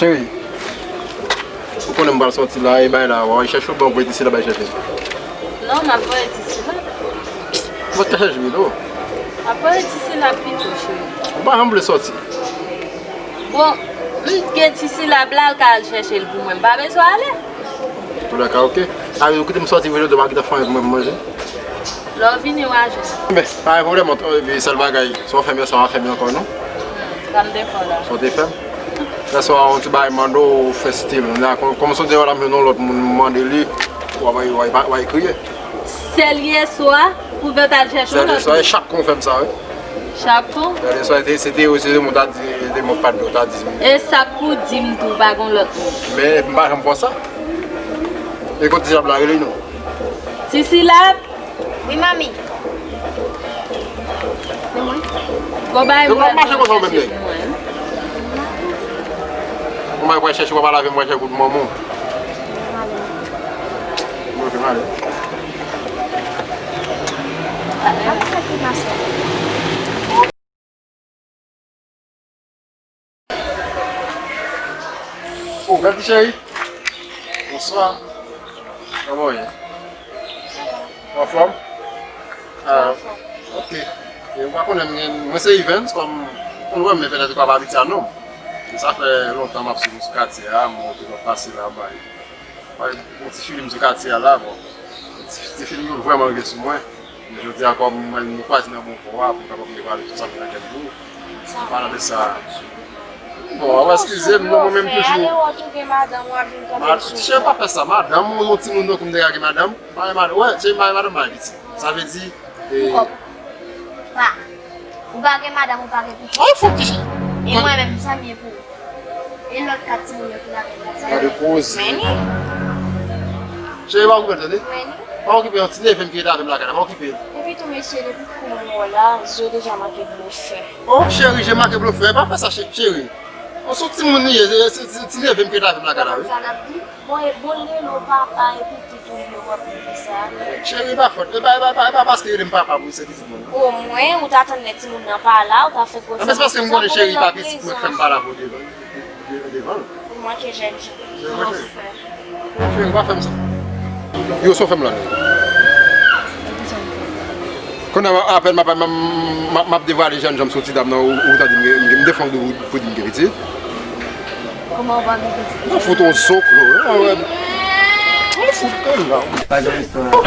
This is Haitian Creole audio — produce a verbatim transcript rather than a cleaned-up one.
Cheri, ou konnen m pral sòti la, e bay la, w a chèche w, ban voye ti sila bay chèche. Non, m ap voye ti sila. Mwen te chèche wi, non. M ap voye ti sila pito, cheri. Ou pa janm vle sòti. Bon, m gen ti sila la, l ka al chèche l pou mwen. M pa bezwen ale. Antoulèka, oke. Sa vle di ou kite m sòti vre, jodi a w pa kite fè anyen pou mwen pou manje. Lè w vini, w a jwenn. Men, pa gen pwoblèm, sèl bagay, si w fè m yè swa, w a fè m ankò, non? Sa m te fè w la. Sa w te fè m? Yè swa, yon ti bagay mande w, ou fè stil. Kòm, kòm si w deyò la, m jwenn yon lòt moun, m mande li, w a, w a, w a, w a kriye. Sèl yè swa, pou w t al chèche yon lòt moun. Sèl yè swa, e chak kou w fè m sa, wi. Chak kou? Sèl yè swa, se te, se te, se te moun ta di, se te moun pa t dlo, ta di. E sa k pou di m tou, pa gen lòt moun. Men, m pa janm fè sa. E kot ti djab la rele non? Ti Silap? Wi, manmi. Bon, bay mwen. Yo, w ap mache konsa ou menm, nèg? Ou bay pral chèche, w ap al avè m, pral chèche kout manman w. Bon, ok, m ale. Oh, Bèl ti cheri. Bonswa. Kòman w ye? Ou anfòm? Ah, ok. E ou pa konnen m gen, mwen se Evans, kòm ou konn wè m, men petèt ou pa abitye a non m. E sa fè lontan m ap swiv ou sou katye a, m wè w toujou ap pase la, bay. Bay yon ti filim sou katye a la, bon. Ti, ti filim yo vrèman rive sou mwen. Men jodi a, kòm mwen, nou kwaze nan bon pò a, pou m kapab devwale tout sa m gen nan kè m pou ou. An palan de sa, bon, w ap eskize m, non, mwen menm toujou. Alewòt ou gen madanm, w ap vin kanpe sou mwen. Chè, pa fè sa, madanm ou, yon timoun non, kou m te ka gen madanm, m pa gen madanm, wè, chè, m pa gen madanm, m pa gen pitit. Sa vle di, e, pa. Ou pa gen madanm, ou pa gen pitit. Ay, fòk ti chè. E mwen menm, sa m ye pou ou? E lòt kat timoun yo ki lakay la? Gade koze. Cheri, pa okipe l, tande? Pa okipe yon ti neve m ki rete avè m lakay la, pa okipe l. Epi tou, mesye, depi kou mwen wè w la, zye deja make blofè. Oh, cheri, je make blofè, pa fè sa, che-, cheri. On sou timoun li ye, se, se, se ti neve m ki rete avè m lakay la, wi. Sa n ap di? Bon, e bon, lè nou papa epi pitit ou yo w ap di sa. Cheri, pa fòt. E pa, e pa, e pa, e pa paske yo rele m papa pou se pitit mwen, non. Omwen, ou ta tann lè timoun nan pa la, ou ta fè gwosès. Nan, men se paske m konnen cheri pa pitit mwen k fè m pa la pou devan, devan l. Ou manke jèn jan. Cheri, pa fè m sa. Yo, sa w fè m la, nèg? Kounye a, apèn m ap, m, m, m ap devwale jèn jan m soti dam nan, ou, ou ta di m, m, m defann ou pou di m gen pitit. Kòman w pa gen pitit? Mwen fout yon zoklo, wi. Mwen fout yon la. Pa gen istwa.